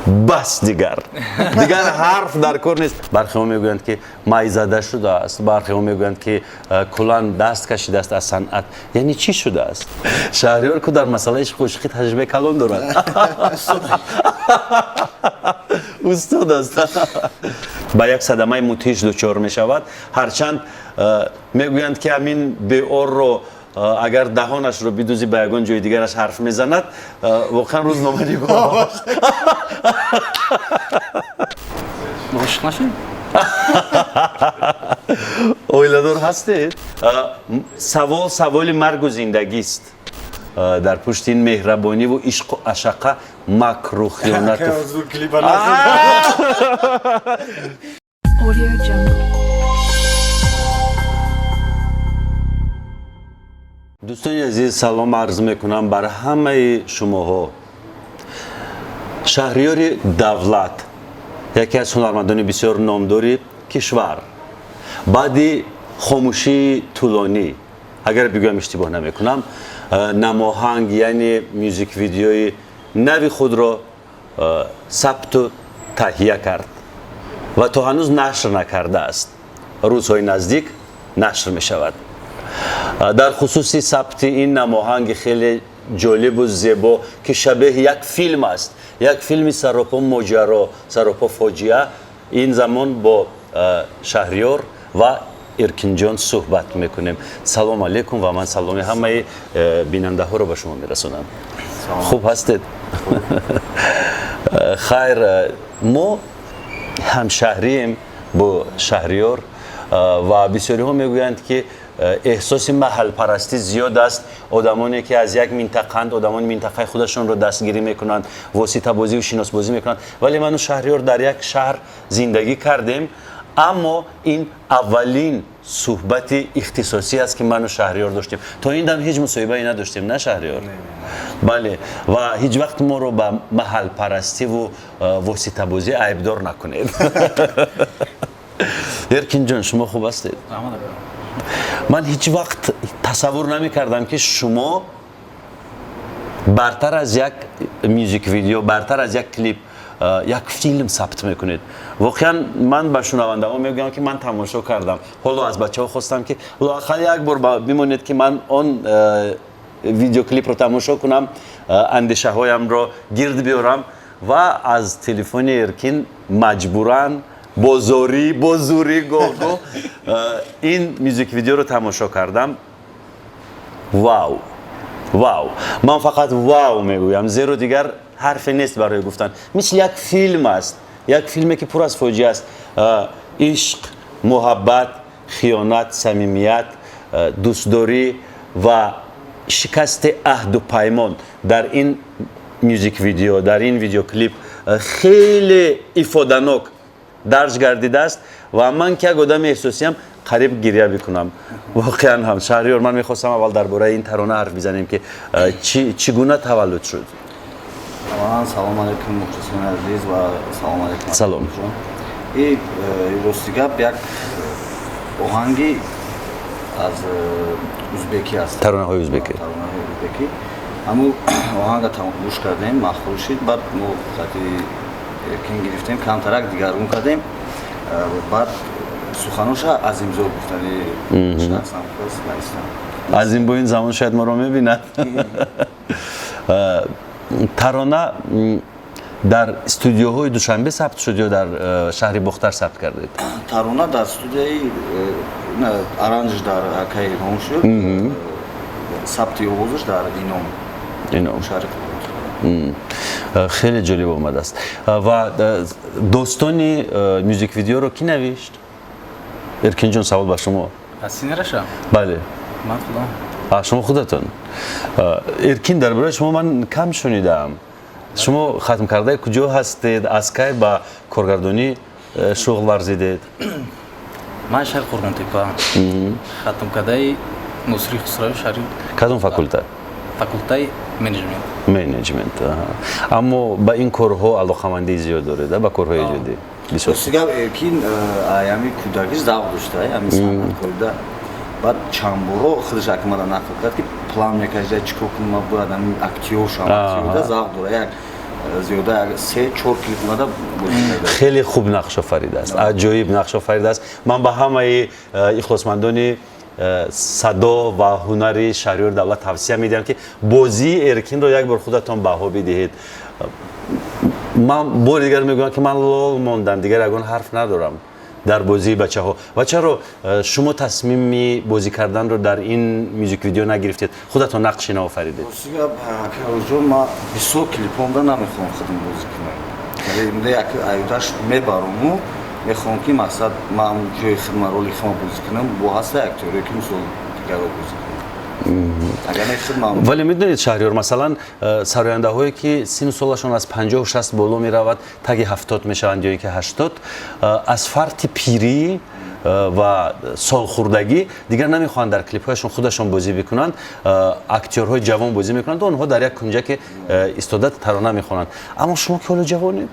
Бас, дигар дигар ҳарф дар кор нест. Бархеҳо мегӯянд, ки майзада шудааст, бархеҳо мегӯянд, ки куллан даст кашидааст аз санъат. Яъне чӣ шудааст? Шаҳриёр ку дар масъалаи ишқу таҷрибаи калон дорад, устод аст. Ба як садамаи мудҳиш дучор мешавад. Ҳарчанд мегӯянд, ки ҳамин беорро агар даҳонашро бидӯзӣ, ба ягон ҷои дигараш ҳарф мезанад. Воқеан рӯзноманигор. Ошиқ нашед? Оиладор ҳастед? Савол саволи маргу зиндагист. Дар пушти ин меҳрабониву ишқу ашақа макру хиёнату. Audio Jungle. Дӯстони азиз, салом арз мекунам бар ҳамаи шумоҳо. Шаҳриёри Давлат, яке аз ҳунармандони бисёр номдори кишвар, баъди хомӯшии тӯлонӣ, агар бигӯям, иштибоҳ намекунам, намоҳанг, яъне мюзик видеои нави худро сабту таҳия кард ва то ҳанӯз нашр накардааст. Рӯзҳои наздик нашр мешавад. Дар хусуси сабти ин намоҳанги хеле ҷолибу зебо, ки шабеҳи як филм аст, як филми саропо моҷаро, саропо фоҷиа, ин замон бо Шаҳриёр ва Эркинҷон суҳбат мекунем. Салом алейкум, ва ман саломи ҳамаи бинандаҳоро ба шумо мерасонам. Хуб ҳастед? Хайр, мо ҳамшаҳрием бо Шаҳриёр ва бисёриҳо мегӯянд, ки эҳсоси маҳалпарастӣ зиёд аст. Одамоне ки аз як минтақаанд, одамони минтақаи худашонро дастгирӣ мекунанд, воситабозиву шиносбозӣ мекунанд. Вале ману Шаҳриёр дар як шаҳр зиндагӣ кардем, аммо ин аввалин суҳбати ихтисосӣ аст, ки ману Шаҳриёр доштем. То ин дам ҳеҷ мусоҳибае надоштем, на, Шаҳриёр? Бале, ва ҳеҷ вақт моро ба маҳалпарастиву воситабозӣ айбдор накунед. Эркинҷон, шумо хуб ҳастед? Ман ҳеҷ вақт тасаввур намекардам, ки шумо бартар аз як мюзик видео, бартар аз як клип, як филм сабт мекунед. Воқеан, ман ба шунавандаҳо мегӯям, ки ман тамошо кардам. Ҳоло аз бачаҳо хостам, ки лоақал як бор бимонед, ки ман он видеоклипро тамошо кунам, андешаҳоямро гирд биёрам. Ва аз телефони Эркин маҷбуран, бо зӯрӣ гоҳ-гоҳ ин мюзик видеоро тамошо кардам. Вау, вау! Ман фақат вау мегӯям, зеро дигар ҳарфе нест барои гуфтан. Мисли як филм аст, як филме, ки пур аз фоҷиа аст: ишқ, муҳаббат, хиёнат, самимият, дӯстдорӣ ва шикасти аҳду паймон дар ин мюзик видео, дар ин видеоклип хеле ифоданок дарҷ гардидааст. Ва ман, ки як одами эҳсосиям, қариб гиря бикунам воқеан ҳам. Шаҳриёр, ман мехостам аввал дар бораи ин тарона ҳарф бизанем, ки чӣ гуна таваллуд шуд. Аввалан, салом алейкум, мухлисони азиз, ва салом алейкум. Салом. И рости гап, як оҳанги аз узбекӣ аст. Таронаҳои узбекӣ. Таронаҳои узбекӣ. Ҳамун оҳанга гӯш кардем, маъқул шид. Баъд мо хати Эркин гирифтем, камтарак дигаргун кардем. Баъд суханоша Азимзод гуфтани шахсам хост навистам. Азим бо ин замон шояд моро мебинад. Тарона дар студияҳои Душанбе сабт шуд ё дар шаҳри Бохтар сабт кардед? Тарона дар студияи аранж дар акаи Илҳом шуд, сабти овозаш дар Ином. Ином. Шаҳри. Хеле ҷолиб омадааст. Ва достони мюзик видеоро кӣ навишт? Эркинҷон, савол ба шумо. Сценараша? Бале. Ман худам. Шумо худатон. Эркин, дар бораи шумо ман кам шунидаам. Шумо хатмкардаи куҷо ҳастед? Аз кай ба коргардонӣ шуғл варзидед? Ман шаҳри Қурғонтепа, хатмкардаи Носири Хусрави шаҳри. Кадом факулта? Факултаи менеҷмент. Менеҷмент. Аммо ба ин корҳо алоқамандии зиёд доред, ба корҳои эҷодӣ? Бисёр. Рости гап, Эркин аями кӯдакиш завқ дошта ами санъаткорида. Баъд чанд боро худаш акмада нақл кард, ки план мекашида, чӣ кор кунам, ман бояд ами актёр шавам. Актёрда завқ дора як. Зиёда 3-4 клип омада бозӣ карда. Хеле хуб нақш офаридааст, аҷоиб нақш офаридааст. Ман ба ҳамаи ихлосмандони садо ва ҳунари Шаҳриёри Давлат тавсия медиҳам, ки бозии Эркинро як бор худатон баҳо бидиҳед. Ман бори дигар мегӯям, ки ман лол мондам, дигар ягон ҳарф надорам дар бозии бачаҳо. Ва чаро шумо тасмими бозӣ карданро дар ин мюзик видео нагирифтед, худатон нақши наофаридед? Рости гап, Акарҷон, ман бисёр клипонда намехоҳам худам бозӣ кунам. Вале як аюдаш мебарому мехоҳам, ки мақсад ман ҷои хидма, роли хидма бозӣ кунам. Бо ҳаста актёре, ки мисол дигарро бозӣ кунам. Агар не, хидма. Вале медонед, Шаҳриёр, масалан, сарояндаҳое, ки сину солашон аз 50-60 боло меравад, таги 70 мешаванд ё ин ки 80, аз фарти пирӣ ва солхӯрдагӣ дигар намехоҳанд дар клипҳояшон худашон бозӣ бикунанд. Актёрҳои ҷавон бозӣ мекунанд, онҳо дар як кунҷаке истода тарона мехонанд. Аммо шумо ки ҳоло ҷавонед,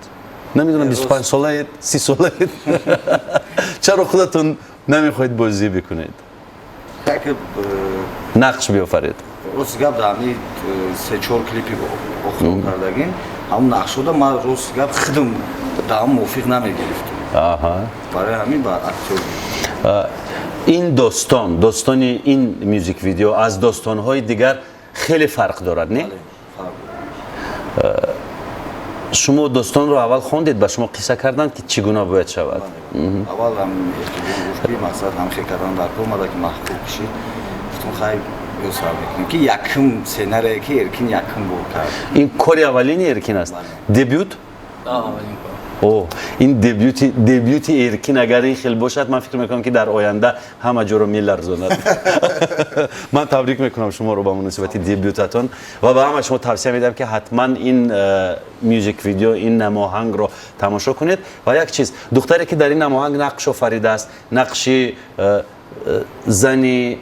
намедонам, 25 солаед, 30 солаед, чаро худатон намехоҳед бозӣ бикунед, нақш биёфаред? Рости гап, дар ҳамин 3-4 клипи охирон кардагим, ҳамун нақшода ман, рости гап, худам дар ҳам мувофиқ намегирифтам. Барои ҳамин ба актёр. Ин достон, достони ин мюзик видео аз достонҳои дигар хеле фарқ дорад, не? Шумо достонро аввал хондед, ба шумо қисса карданд, ки чӣ гуна бояд шавад? Аввал ҳам гуфт, ки мақсад ҳамхел кардан дар кор омада, ки маҳбуб кишид. Гуфтам, хай, ё сар мекунем, ки якум сценарие, ки Эркин якум бор кард. Ин кори аввалини Эркин аст, дебют? Аввалин кор. О, ин дебюти Эркин агар ин хел бошад, ман фикр мекунам, ки дар оянда ҳама ҷоро меларзонад. Ман табрик мекунам шуморо ба муносибати дебютатон ва ба ҳама шумо тавсия медиҳам, ки ҳатман ин мюзик видео, ин намоҳангро тамошо кунед. Ва як чиз: духтаре, ки дар ин намоҳанг нақш офаридааст, нақши зани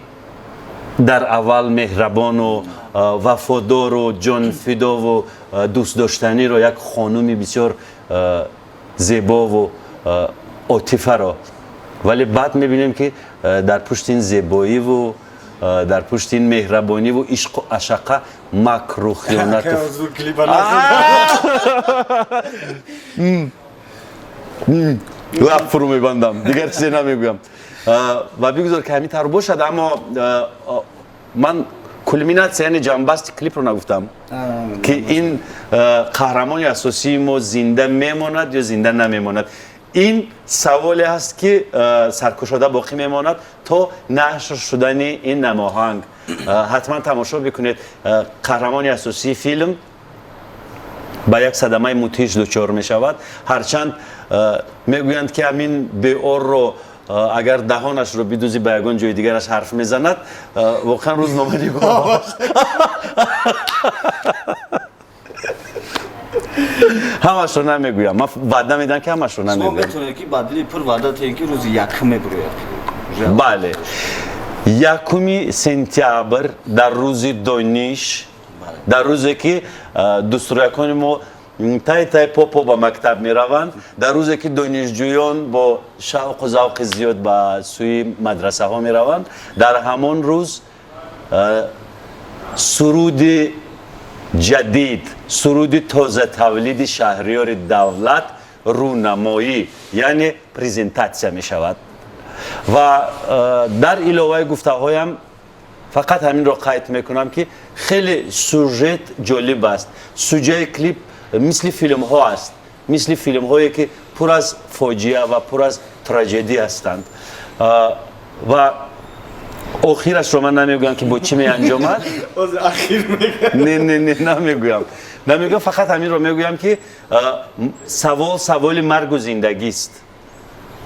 дар аввал меҳрабону вафодору ҷонфидову дӯстдоштаниро, як хонуми бисёр зебову отифаро, вале баъд мебинем, ки дар пушти ин зебоиву дар пушти ин меҳрабониву ишқу ашақа макру хиёнату лаб фурӯ мебандам, дигар чизе намегӯям ва бигузор, ки ҳамин тавр бошад. Аммо ман кулминатсия, яъне ҷамъбасти клипро нагуфтам, ки ин қаҳрамони асосии мо зинда мемонад ё зинда намемонад. Ин саволе аст, ки саркушода боқӣ мемонад то нашр шудани ин намоҳанг. Ҳатман тамошо бикунед. Қаҳрамони асосии филм ба як садамаи мудҳиш дучор мешавад. Ҳарчанд мегӯянд, ки ҳамин беорро агар даҳонашро бидӯзӣ, ба ягон ҷои дигараш ҳарф мезанад. Воқеан рӯзноманигор ҳамашро намегӯям, ман ваъда медиҳам, ки ҳамашро намегӯям. Метавонед, ки ба дили пур ваъда диҳем, ки рӯзи якум мебирояд? Бале, 1 сентябр, дар рӯзи дониш, дар рӯзе, ки дӯстрӯякони мо тай тай попо ба мактаб мераванд, дар рӯзе, ки донишҷӯён бо шавқу завқи зиёд ба сӯи мадрасаҳо мераванд, дар ҳамон рӯз суруди ҷадид, суруди тозатавлиди Шаҳриёри Давлат рӯнамоӣ, яъне презентатсия мешавад. Ва дар иловаи гуфтаҳоям фақат ҳаминро қайд мекунам, ки хеле сюжет ҷолиб аст. Суҷаи клип мисли филмҳо аст, мисли филмҳое, ки пур аз фоҷиа ва пур аз траҷедӣ ҳастанд. Ва охирашро ман намегӯям, ки бо чӣ меанҷомад. Не, не, не, намегӯям, намегӯям. Фақат ҳаминро мегӯям, ки савол саволи маргу зиндагист,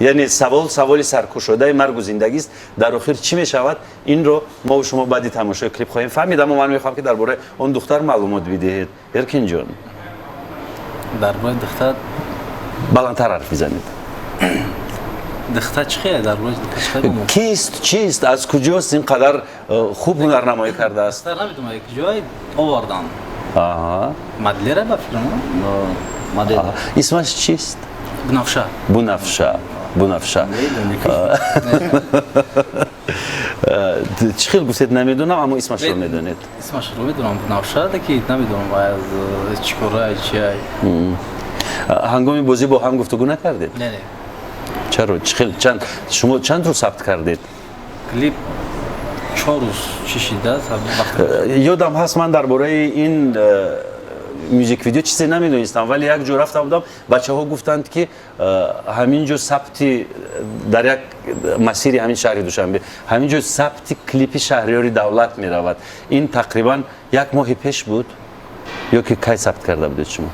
яъне савол саволи саркушодаи маргу зиндагист. Дар охир чӣ мешавад, инро мо шумо баъди тамошои клип хоҳем фаҳмид. Аммо ман мехоҳам, ки дар бораи он духтар маълумот бидиҳед, Эркинҷон. Дар бораи духтар? Баландтар ҳарф бизанед. Духтар чӣ хел? Дар бораи духтар чӣ хел? Кист, чист, аз куҷост, ин қадар хуб ҳунарнамоӣ кардааст? Духтар намедонам, як ҷой овардан. Моделера ба фикрам. Модел. Исмаш чист? Бунафша. Бунафша, Бунафша. Чӣ хел гуфтед, намедонам, аммо исмашро медонед? Исмашро медонам, Навшада, ки намедонам аз чӣ кора, чи. Ҳангоми бозӣ бо ҳам гуфтугӯ накардед? Не. Чаро? Чӣ хел, чанд, шумо чанд рӯз сабт кардед? Клип 4 рӯз чӣ шида. Ёдам ҳаст, ман дар бораи ин music video чизе намедонистам, вале як ҷо рафта будам, бачаҳо гуфтанд, ки ҳамин ҷо сабти, дар як масири ҳамин шаҳри Душанбе, ҳамин ҷо сабти клипи Шаҳриёри Давлат меравад. Ин тақрибан як моҳи пеш буд ё ки кай сабт карда будед шумо?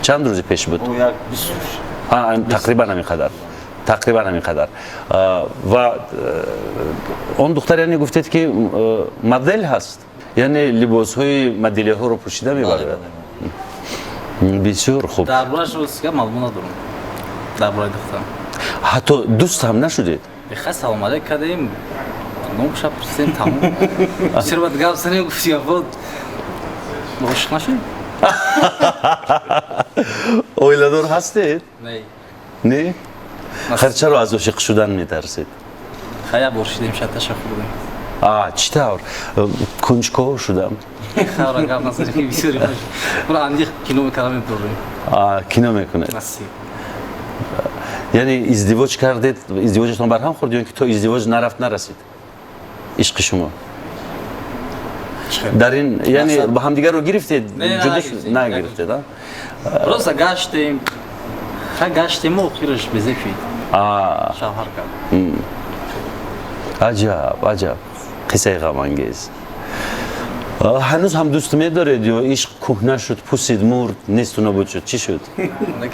Чанд рӯзи пеш буд? Тақрибан ҳамин қадар, тақрибан ҳамин қадар. Ва он духтар, яъне гуфтед, ки модел ҳаст, яъне либосҳои моделиҳоро пӯшида мебарад. Бисёр хуб. Дар борааш ростига маълумот надорам, дар бораи духтар. Ҳатто дӯст ҳам нашудед? Бихай, салом алейк кардем, номша пурсидем, тамом. Бисёр бад гап занем, гуфтем, ошиқ нашудем. Оиладор ҳастед? Не. Не? Хар, чаро аз ошиқ шудан метарсед? Хай, як бор шидем, шаташа хӯрдем. Чӣ тавр? Кунҷков шудам. Хавра гап назанем, бисёри бура андиқ кино мекардам, мебурем. Кино мекунед? Яъне издивоҷ кардед, издивоҷатон барҳам хӯрд ё ки то издивоҷ нарафт, нарасид ишқи шумо? Дар ин, яъне ба ҳамдигарро гирифтед, нагирифтед? Просто гаштем, ха, гаштему охираш безефи шавҳар кард. Аҷаб, аҷаб қиссаи ғамангез. Ҳанӯз ҳам дӯст медоред ё ишқ кӯҳна шуд, пусид, мурд, несту нобуд шуд, чӣ шуд?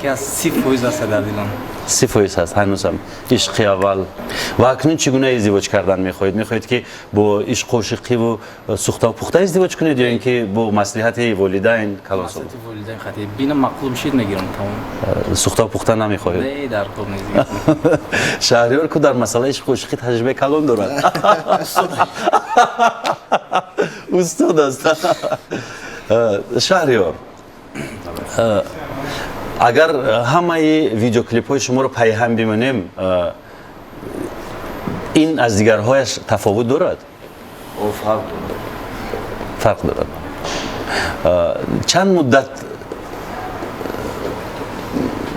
Ки аз 30% аст дар дилам. 30% ҳаст ҳанӯзам ишқи аввал. Ва акнун чӣ гуна издивоҷ кардан мехоҳед? Мехоҳед, ки бо ишқу ошиқиву сӯхтаву пухта издивоҷ кунед ё ин ки бо маслиҳати волидайн, калонсол? Волидайн хати бинам, маъқул бишид, мегирам, тамом. Сӯхтаву пухта намехоҳед? Не, дар кор нест. Шаҳриёр ку дар масъалаи ишқу ошиқӣ таҷрибаи калон дорад, устод аст. Шаҳриёр, агар ҳамаи видеоклипҳои шуморо пайҳам бимонем, ин аз дигарҳояш тафовут дорад? Фарқ дорад. Фарқ дорад. Чанд муддат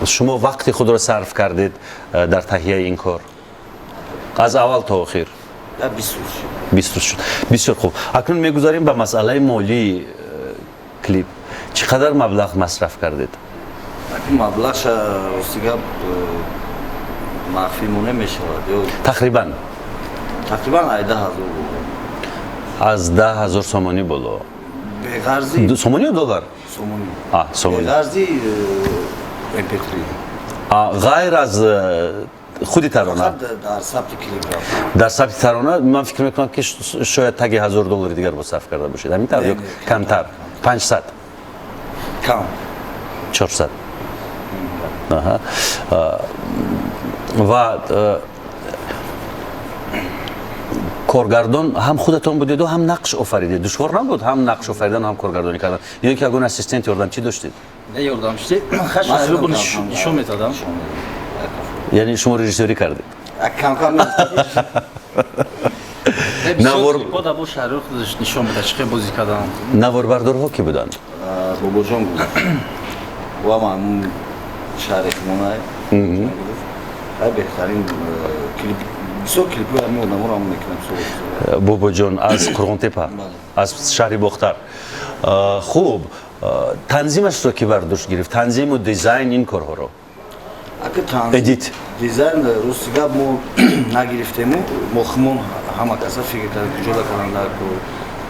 шумо вақти худро сарф кардед дар таҳияи ин кор, аз аввал то охир? 20 рӯз. 20 рӯз шуд. Бисёр хуб. Акнун мегузарем ба масъалаи молии клип. Чӣ қадар маблағ масраф кардед? Маблағша, рости гап, махфӣ моне мешавад ё? Тақрибан. Тақрибан ай 10 000 боло. Аз 10 000 сомонӣ боло. Беғарзи. Сомонӣ ё доллар? Сомонӣ. Сомонӣ. Беғарзи mp3. Ғайр аз худи тарона? Дар сабти клип. Дар сабти тарона ман фикр мекунам, ки шояд таги 1000 доллари дигар боз сарф карда бошед, ҳамин тавр ё камтар, 500? Кам. 400. Ва коргардон ҳам худатон будеду ҳам нақш офаридед. Душвор набуд ҳам нақш офаридан, ҳам коргардонӣ кардан, ё ин ки ягон ассистент, ёрдамчӣ доштед? Не, ёрдамчӣ, нишон методам. Яъне шумо режиссёрӣ кардед? Камкам. Навор бо Шаҳриёр худаш нишон медад, чӣ хел бозӣ кардан. Наворбардорҳо кӣ буданд? Бобоҷон буд ва ман шаҳри химонай беҳтарин клип, бисёр клипҳои ҳамин одаморо ҳам мекунам. Бобоҷон аз Қурғонтепа, аз шаҳри Бохтар. Хуб, танзимашро ки бар дӯш гирифт, танзиму дизайн, ин корҳоро, edit? Дизайн, рости гап, мо нагирифтему, мо хумон ҳама каса фикр кардем, куҷода кардан дар кор.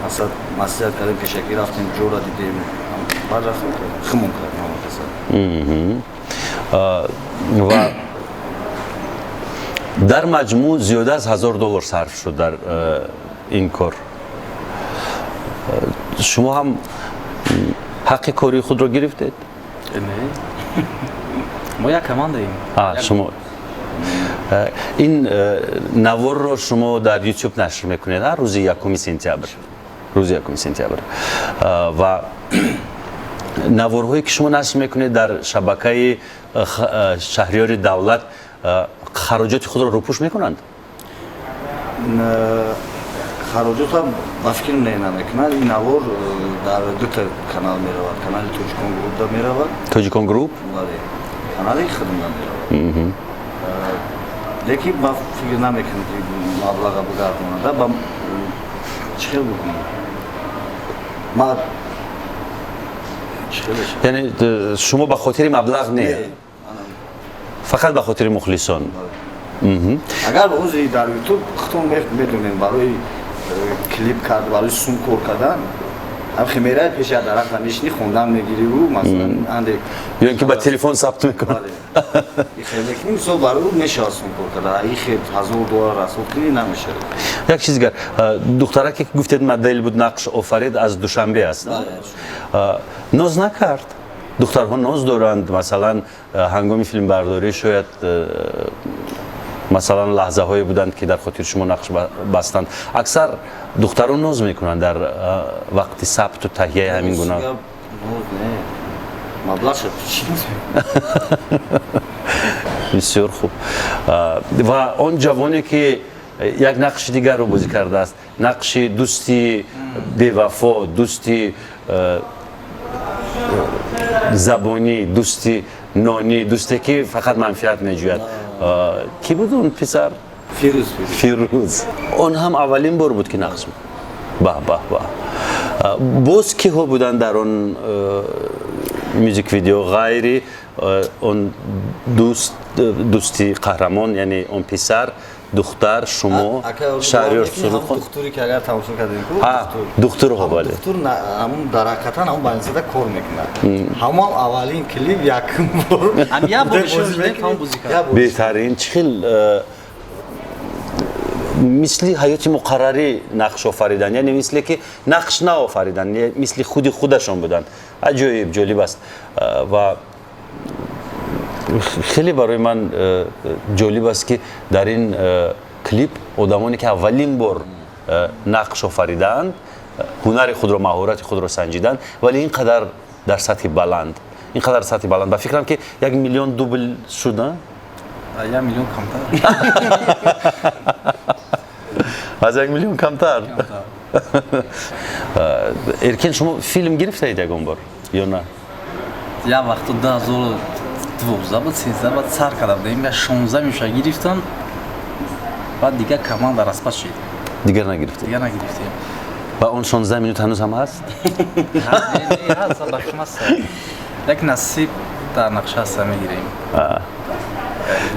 Масалан, маслиҳат кардем, пешакӣ рафтем, ҷора дидем, баъд рафтем, хумон кардем ҳама каса. Ва дар маҷмӯъ зиёда аз 1000 доллар сарф шуд дар ин кор. Шумо ҳам ҳаққи кории худро гирифтед? Не, мо як командаем. Шумо ин наворро шумо дар Ютуб нашр мекунед рӯзи 1 сентябр, рӯзи 1 сентябр. Ва наворҳое, ки шумо нашр мекунед дар шабакаи Шаҳриёри Давлат, хароҷоти худро рӯпӯш мекунанд? Хароҷота ба фикр не намекунад. Ин навор дар дута канал меравад. Канали Тоҷикон Групда меравад. Тоҷикон Груп? Бале, канали худмда меравад. Лекин ба фикр намекунам, ки маблаға бигардонада. Ба чӣ хел бикунам, ма чӣ хел? Яъне шумо ба хотири маблағ не, фақат ба хотири мухлисон. Агар ҳозир дар Ютуб худтон медонем, барои клип кард, барои сум кор кардан ҳам мерай пеши дарахта мешини, хондан мегириву масалан андек. Ё ин ки ба телефон сабт мекунад. Бале, мисол, барои ӯ мешавад сум кор карда. Ихе 1000 доллар расход кунӣ, намешавад. Як чиз дигар, духтараке ки гуфтед модел буд, нақш офарид, аз Душанбе аст? Ноз накард? Духтарҳо ноз доранд, масалан, ҳангоми филмбардорӣ шояд, масалан, лаҳзаҳое буданд, ки дар хотири шумо нақш бастанд. Аксар духтарон ноз мекунанд дар вақти сабту таҳияи ҳамин гуна. Ноз не, маблағша чӣ? Бисёр хуб. Ва он ҷавоне, ки як нақши дигарро бозӣ кардааст, нақши дӯсти бевафо, дӯсти забонӣ, дӯсти нонӣ, дӯсте ки фақат манфиат меҷӯяд, кӣ буд он писар? Фирӯз. Фирӯз. Он ҳам аввалин бор буд, ки нақш? Баҳ, баҳ, баҳ! Боз киҳо буданд дар он мюзик видео, ғайри он дӯст, дӯсти қаҳрамон, яъне он писар, духтар, шумо, Шаҳриёр Сурухон? Духтуре ки агар тамошо кардем. Духтурҳо, бале. Духтур ҳамун дар ҳақиқатан ҳамун больницада кор мекунад. Ҳамон аввалин клип, якум бор. Беҳтарин! Чӣ хел мисли ҳаёти муқаррарӣ нақш офаридан, яъне мисле ки нақш наофаридан, мисли худи худашон буданд. Аҷоиб, ҷолиб аст. Ва хеле барои ман ҷолиб аст, ки дар ин клип одамоне, ки аввалин бор нақш офаридаанд, ҳунари худро, маҳорати худро санҷиданд, вале ин қадар дар сатҳи баланд, ин қадар сатҳи баланд. Ба фикрам, ки 1 миллион дубл шуда. 1 миллион камтар. Аз 1 миллион камтар. Эркин, шумо филм гирифтаед ягон бор ё на? Як вақту 2012 буд, 13 бад сар карда будем, я 16 меша гирифтам, баъд дигар команда распад шид. Дигар нагирифтед? Дигар нагирифтем. Ва он 16 минут ҳанӯз ҳам ҳаст? Ҳаст, бахшм ҳаст, як насиб дар нақша ҳаста, мегирем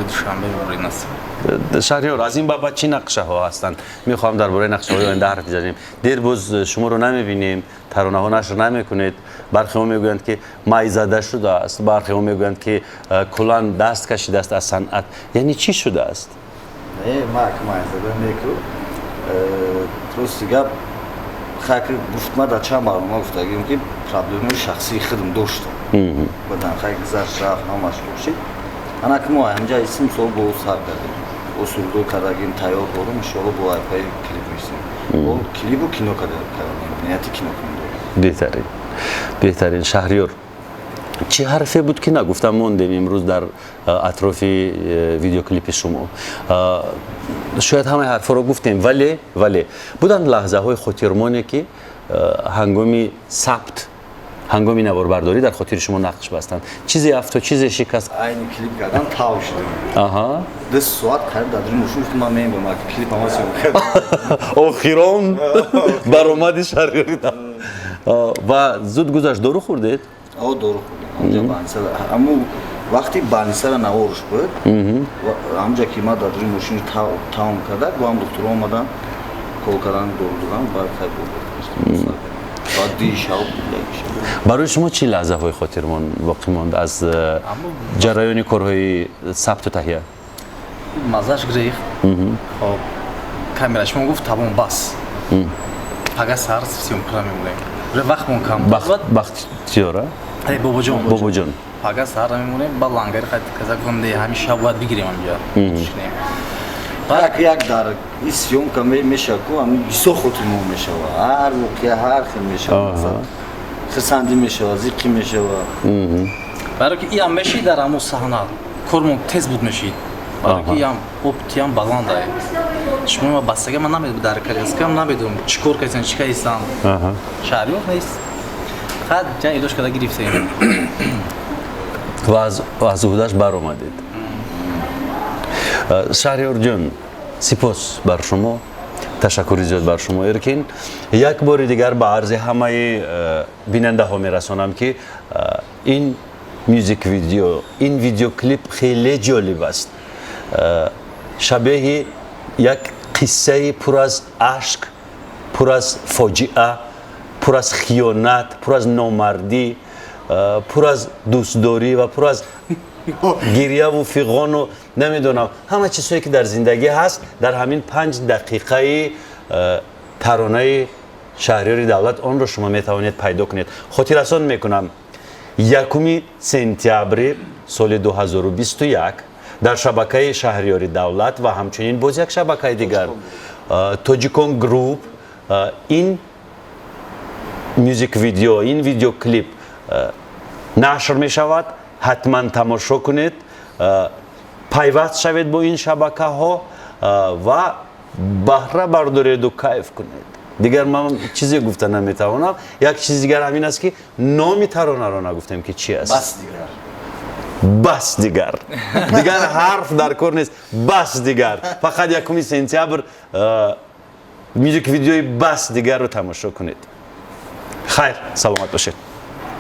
Душанбе бибуред, насиб. Шаҳриёр, аз ин бабат чӣ нақшаҳо ҳастанд? Мехоҳам дар бораи нақшаҳои оянда ҳарф бизанем. Дер боз шуморо намебинем, таронаҳо нашр намекунед. Бархеҳо мегӯянд, ки майзада шудааст, бархеҳо мегӯянд, ки куллан даст кашидааст аз санъат. Яъне чӣ шудааст? Не, мак майзада неку. Рости гап, хайки гуфт, ма дар чанд барнома гуфтагим, ки проблемаи шахсии худам доштам, бадан хай гузашт, рафт, ҳамаш бошид. Ана ки мо ҳамҷа исм сол бо сар кардем, бо сурудо кардагим, тайёр дорум, иншоалло бо айпаи клип мисем, бо клипу кино кардем, нияти кино кунем дорем. Беҳтарин, беҳтарин! Шаҳриёр, чӣ ҳарфе буд, ки нагуфта мондем имрӯз дар атрофи видеоклипи шумо? Шояд ҳамаи ҳарфҳоро гуфтем, вале буданд лаҳзаҳои хотирмоне, ки ҳангоми сабт, ҳангоми наворбардорӣ дар хотири шумо нақш бастанд. Чизе афтод, чизе шикаст? Айни клип кардан тав шудем. 2 соат қариб дар дури мошин. Гуфтам, ман мембам, клип ҳама съёмка кардам. Охирон баромади Шаҳриёри ва зуд гузашт. Дору хӯрдед? О, дору хӯрдам. Ҳамун вақти больницара наворш буд, ҳамҷа ки ма дар дури мошини тамом карда, бо ҳам духтуро омадан, кол кардан, дору додан, баъд хай баъд ди шаб. Барои шумо чӣ лаҳзаҳои хотирмон боқӣ монд аз ҷараёни корҳои сабту таҳия? Маззаш гирифт. Хоб, камера шумо гуфт: «Тамом, бас, пага саҳар съёмкара мемонем, уже вақтмон кам». Бахтиёра? Бобоҷон. Бобоҷон. Пага саҳар мемонем. Ба лангари каза гуфтам, ҳамин шаб бояд бигирем, ҳамҷа. Як як дар ин съёмка мешава ку, ҳамин бисёр хотирмон мешава, ҳар воқеа ҳар хел мешава, хирсандӣ мешава, зиққӣ мешава. Барои ки иам мешид, дар ҳамон саҳна кормон тез буд, мешид, барои ки иам оптиам баландае. Шумо бастага, ман намедонам, дар коляскам намедонам, чӣ кор кардсан, чӣ кардистан. Шаҳриёр нест, фақат ҷа илоҷ карда гирифтем. Ва аз уҳдаш баромадед. Шаҳриёрҷон, сипос бар шумо, ташаккури зиёд бар шумо, Эркин. Як бори дигар ба арзи ҳамаи бинандаҳо мерасонам, ки ин music video, ин видеоклип хеле ҷолиб аст, шабеҳи як қиссаи пур аз ашк, пур аз фоҷиа, пур аз хиёнат, пур аз номардӣ, пур аз дӯстдорӣ ва пур аз гирьяву фиғону намедонам, ҳама чизҳое, ки дар зиндагӣ ҳаст, дар ҳамин 5 дақиқаи таронаи Шаҳриёри Давлат онро шумо метавонед пайдо кунед. Хотиррасон мекунам, 1 сентябри соли 2021 дар шабакаи Шаҳриёри Давлат ва ҳамчунин боз як шабакаи дигар, Тоҷикон Груп, ин music video, ин видеоклип нашр мешавад. Ҳатман тамошо кунед, пайваст шавед бо ин шабакаҳо ва баҳра бардореду кайф кунед. Дигар ман чизе гуфта наметавонам. Як чизи дигар ҳамин аст, ки номи таронаро нагуфтем, ки чи аст. Бас дигар. Бас дигар, дигар ҳарф дар кор нест, бас дигар. Фақат 1 сентябр music video и «Бас дигарро» тамошо кунед. Хайр, саломат бошед.